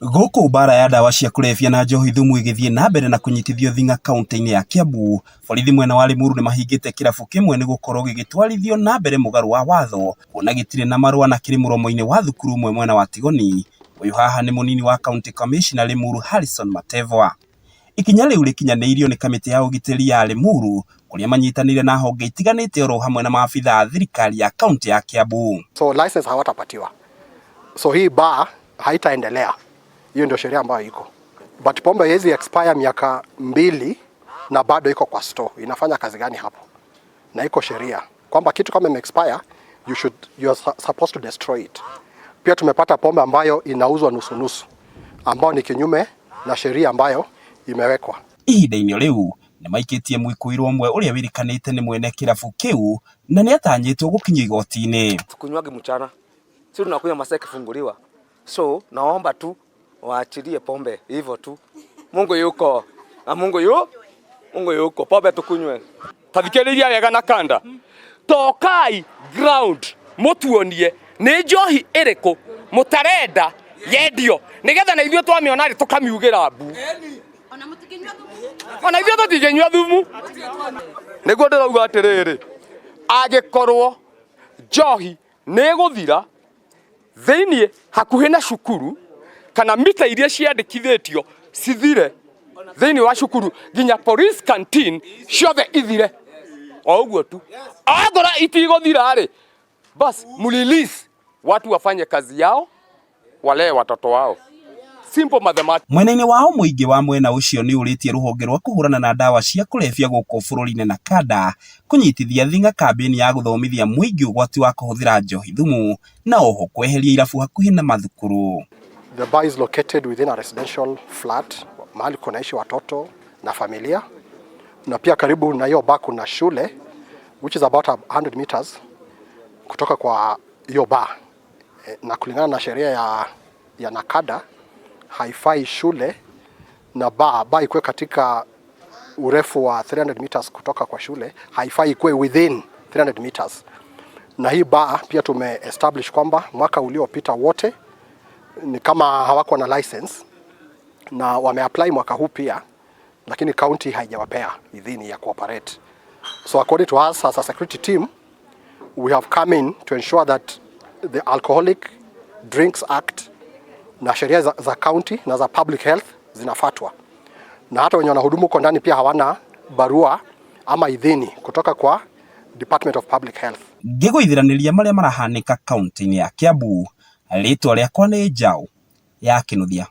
Gũkũ mbara ya ndawa cia kũrebia na njohi thumu ĩgĩthiĩ na mbere na kũnyitithio thing'a kaunti-inĩ ya Kiambu, borithi mwena wa Limuru nĩ mahingĩte kĩrabu kĩmwe nĩ gũkorwo gĩgĩtwarithio na mbere mũgarũ wa watho kuona gĩtirĩ na marũa na kĩrĩ mũromo-inĩ wa thukuru ũmwe mwena wa Tigoni. Ũyũ haha nĩ mũnini wa county commissioner Limuru Harrison Matevwa. Ikinya rĩu rĩkinyanĩirio nĩ kamĩtĩ ya ũgitĩri ya Limuru kũrĩa manyitanĩire na honge itiganĩte oro hamwe na maabitha a thirikari ya kaunti ya Kiambu. So license hawatapatiwa. So hii bar haitaendelea. Hiyo ndio sheria ambayo iko. But pombe haiwezi expire miaka 2 na bado iko kwa store. Inafanya kazi gani hapo? Na iko sheria kwamba kitu kama ime expire you are supposed to destroy it. Pia tumepata pombe ambayo inauzwa nusu nusu, ambayo ni kinyume na sheria ambayo imewekwa. Ihinda-inĩ rĩu nĩ maikĩtie mwĩkũĩrwo ũmwe ũrĩa wĩrĩkanĩte nĩ mwene kĩrabu kĩu na nĩ atanyĩtwo gũkinyio igoti-inĩ. Tukunywagi mchana, si tunakunywa masaa ikifunguliwa. So naomba tu waachilie pombe hivyo tu. Mungu yuko na Mungu yuko, pombe tukunywe. Tathikĩrĩria wega na kanda tokai ground mũtuonie nĩ njohi ĩrĩkũ mũtarenda yendio nĩgetha na ithuĩ twamĩona rĩ tũkamiugĩra mbu, ona ithuĩ tũtingĩnyua thumu. Nĩguo ndĩrauga atĩrĩrĩ, angĩkorwo njohi nĩ ĩgũthira thĩiniĩ hakuhĩ na cukuru kana mita iria ciandĩkithĩtio cithire thĩinĩ wa cukuru nginya police canteen ciothe ithire o ũguo tu, angorwo itigũthira rĩ, bas mrelease watu wafanye kazi yao, walee watoto wao. Simple mathematics. Mwena-inĩ wao, mũingĩ wa mwena ũcio nĩ ũrĩtie rũhonge rwa kũhũrana na ndawa cia kũrebia gũkũ bũrũri-inĩ NACADA kũnyitithia thing'a kambĩini ya gũthomithia mũingĩ ũgwati wa kũhũthĩra njohi thumu na oho kweheria irabu hakuhĩ na mathukuru. The bar is located within a residential flat, mahali kunaishi watoto na familia, na pia karibu na hiyo bar kuna shule which is about 100 meters kutoka kwa hiyo bar. Na kulingana na sheria ya NACADA, haifai shule na bar ikuwe katika urefu wa 300 meters kutoka kwa shule, haifai ikuwe within 300 meters. Na hii bar pia tume establish kwamba mwaka uliopita wote ni kama hawakuwa na license na wameapply mwaka huu pia, lakini county haijawapea idhini ya kuoperate. So according to us as a security team, we have come in to ensure that the Alcoholic Drinks Act na sheria za county na za public health zinafatwa, na hata wenye wanahudumu huko ndani pia hawana barua ama idhini kutoka kwa Department of Public Health. Ngĩgũithiranĩria marĩa marahanĩka kaunti-inĩ ya Kiambu, rĩtwa rĩakwa nĩ Njaũ ya Kĩnuthia.